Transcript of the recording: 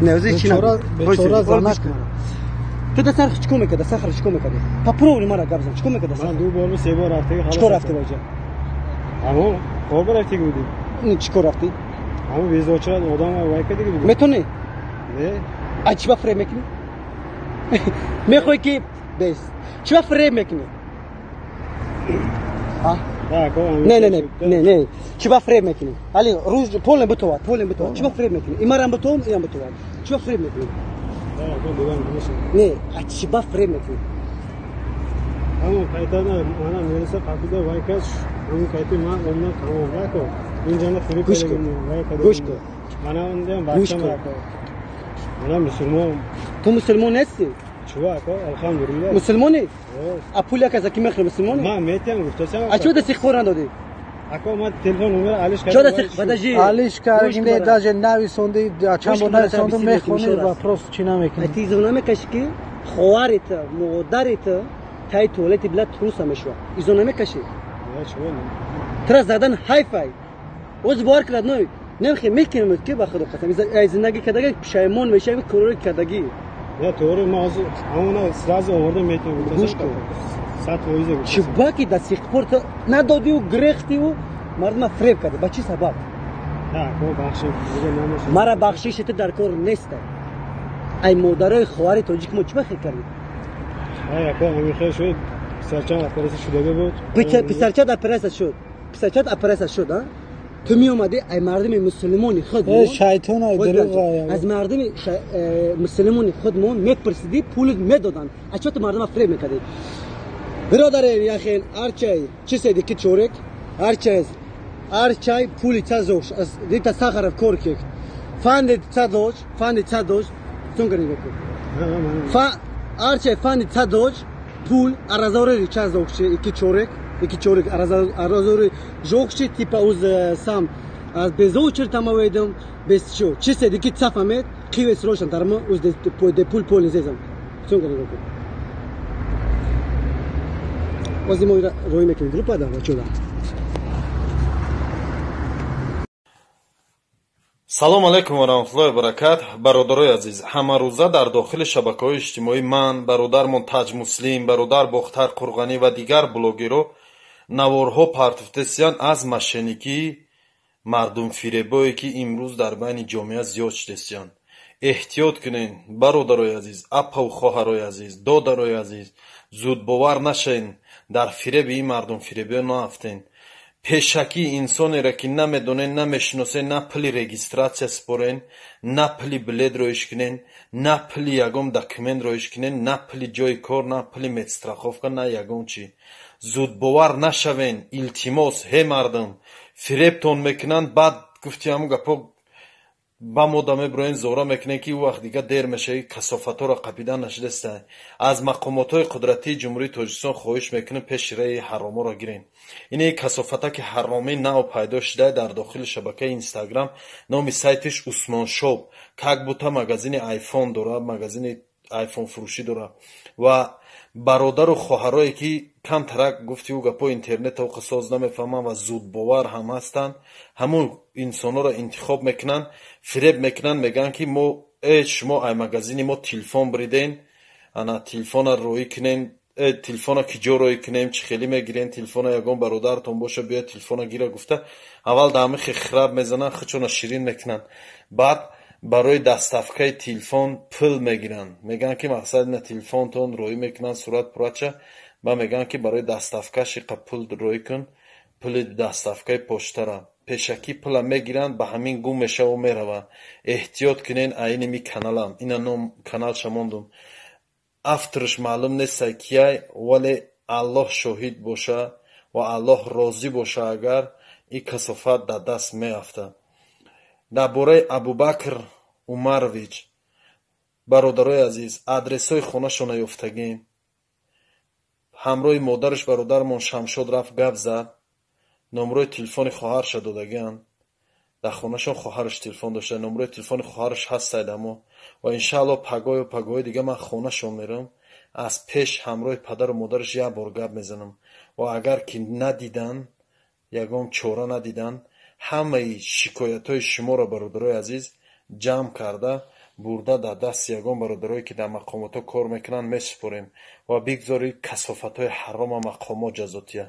Не, ози чи Бечора, бечора занак. Ту да сар чико мекарда? Сахар чико мекарда? Попробуй мара гап зан. Чико мекарда? Ман ду бор, се бор рафтаги. Чико рафти баҷа? Ҳамон кор рафтаги будем. Чико рафти? Ҳамон безоча одам вай кардиги будем. Метони? Не. А чиба фреб мекунӣ? Мехоҳӣ ки бес. Чиба фреб мекунӣ? А? Не, не, не, не, не. Чиба фреб мекунӣ? Али, рӯз полне бутовад, полне бутовад. Чиба фреб мекунӣ? Имарам бутовам, инам бутовад. Чиба фреб мекунӣ? Не, а чиба фреб мекунӣ? Ҳамон қайтана мана мелиса қапида вай кас, ҳамон қайти ман омдан тамом вай ко. Инҷана фреб Гӯш кун. Гӯш кун. Мана ондам Гӯш бачам кун. Ако. Мана мусулмон. Ту мусулмон нести? Чува ако, алҳамдулиллаҳ. Мусулмонӣ? О. А пул як каза ки мехӯри мусулмонӣ? Ман метиям гуфтасам. А чиба дастихфор надодӣ? Ако, ман телефон номер алиш Чиба кардам. дастих... Подожди. Алиш кардем, даже нависонди, чанд бор нависонди, мехони вопрос чӣ намекунӣ. Ти изо намекашӣ ки хоҳарит, модарит таи туалети била труса мешава. Изо намекашӣ? Тра задан ҳайфай. Оз бовар кунад ной. Немхе мекунем ки ба худо қасам. Ай зиндагӣ кардагӣ пушаймон мешавӣ корори кардагӣ. Не, тоғри, ман ҳозир ҳамона сразу овардам метиям Гӯш гуфтасам. кун. 100% гуфтасам. Чиба ки до сих пор ту надодиу гирехтиу мардума фреб кардӣ? Ба чӣ сабаб? Не, ако, бахши, дига намешавад. Мара бахшиши ту дар кор неста. Ай модарои хоҳари тоҷик мо чиба хел кардӣ? Ай ако, ҳамин хел шуд. Писарчам операция шудага буд. Писарчат операция шуд. Писарчат операция шуд, а? Ту меомадӣ ай мардуми мусулмони худ Э, шайтон ай дурӯғ. аз мардуми мусулмони худ мо мепурсидӣ, пул медоданд. А чо ту мардума фреб мекардӣ? Биродаре, яхен арчай чӣ седи ки чорек арчай арчай пули ца зош аз дита Сахаров кор кек фанди ца дош, фанди ца дош сунга нигоҳ кун. Фа арчай фанди ца дош пул аразори ча зокши ики чорек ики чорек аразори жокши типа уз сам аз без очередь тамаведам без чо чӣ седи ки ца фамед қивес рошан дарма уз де пул пол зезам сунга нигоҳ кун. Ози мо рӯй мекунем группа да бачода. Салом алайкум ва раҳматуллоҳи ва баракат, бародарои азиз. Ҳамарӯза дар дохили шабакаҳои иҷтимоӣ ман, бародармон Таҷ Муслим, бародар Бохтар Қурғанӣ ва дигар блогерро наворҳо партофтесиянд аз мошенникии мардумфиребое, ки имрӯз дар байни ҷомеа зиёд шудесиянд. Эҳтиёт кунед, бародарои азиз, апаву хоҳарои азиз, додарои азиз, зудбовар нашавед, дар фиреби ин мардумфиребиҳо наафтед. Пешакӣ инсонеро, ки намедонед, намешиносед, на пули регистратсия супорен, на пули билет роиш кунед, на пули ягон документ роиш кунед, на пули ҷои кор, на пули медстраховка, на ягон чӣ. Зудбовар нашавен, илтимос, ҳе мардум, фиребтон мекунанд, баъд гуфти ҳамун гапҳо ба мода мебироен, зора мекунем, ки ӯ вақт дига дер мешавӣ, касофатҳоро қапидан нашудеста. Аз мақомотҳои қудратии Ҷумҳурии Тоҷикистон хоҳиш мекунем, пеши раи ҳароморо гирем. Ин касофата, ки ҳаромӣ нав пайдо шуда дар дохили шабакаи Инстаграм, номи сайтиш Усмоншоп, как будто магазини айфон дора, магазини айфонфурӯшӣ дора. Ва бародару хоҳарое, ки камтарак гуфти ӯ гапҳо интернета соз намефаҳманд ва зудбовар ҳам ҳастанд, ҳамун инсонҳоро интихоб мекунанд, фиреб мекунанд, мегӯянд, ки мо э шумо ай магазини мо телефон бириден, ана телефона роӣ кунем, э телефона ки ҷо роӣ кунем, чӣ хеле мегирем телефона, ягон бародаратон боша, биёяд телефона гира гуфта, аввал дар ҳамин хираб мезананд, худшона ширин мекунанд, баъд барои доставкаи телефон пул мегиранд, мегӯянд, ки мақсад ина телефонтон роӣ мекунанд, сурат пурача ба мегӯянд, ки барои доставкаш иқа пул роӣ кун, пули доставкаи поштара. Пешакӣ пула мегиранд, ба ҳамин гум мешаву меравад. Эҳтиёт кунен. Айними каналам ина ном каналша мондум, авторш маълум нестай кияй, вале Аллоҳ шоҳид боша ва Аллоҳ розӣ боша, агар ин касофат дар даст меафтад. Дар бораи Абубакр Умарович, бародарои азиз, адресҳои хонашона ёфтагем. Ҳамроҳи модараш бародармон Шамшод рафт, гап зад, номрои телефони хоҳарша додагианд. Дар хонашон хоҳараш телефон дошта, номрои телефони хоҳараш ҳастайд амо. Ва иншаалло пагоҳю пагоҳи дига ман хонашон мерам, аз пеш ҳамроҳи падару модараш як бор гап мезанам. Ва агар ки надиданд, ягон чора надиданд, ҳамаи шикоятҳои шуморо, бародарои азиз, ҷамъ карда Бурда дар дасти ягон бародарое, ки дар мақомотҳо кор мекунанд, месупорем ва бигзори касофатҳои ҳарома мақомот ҷазо тия.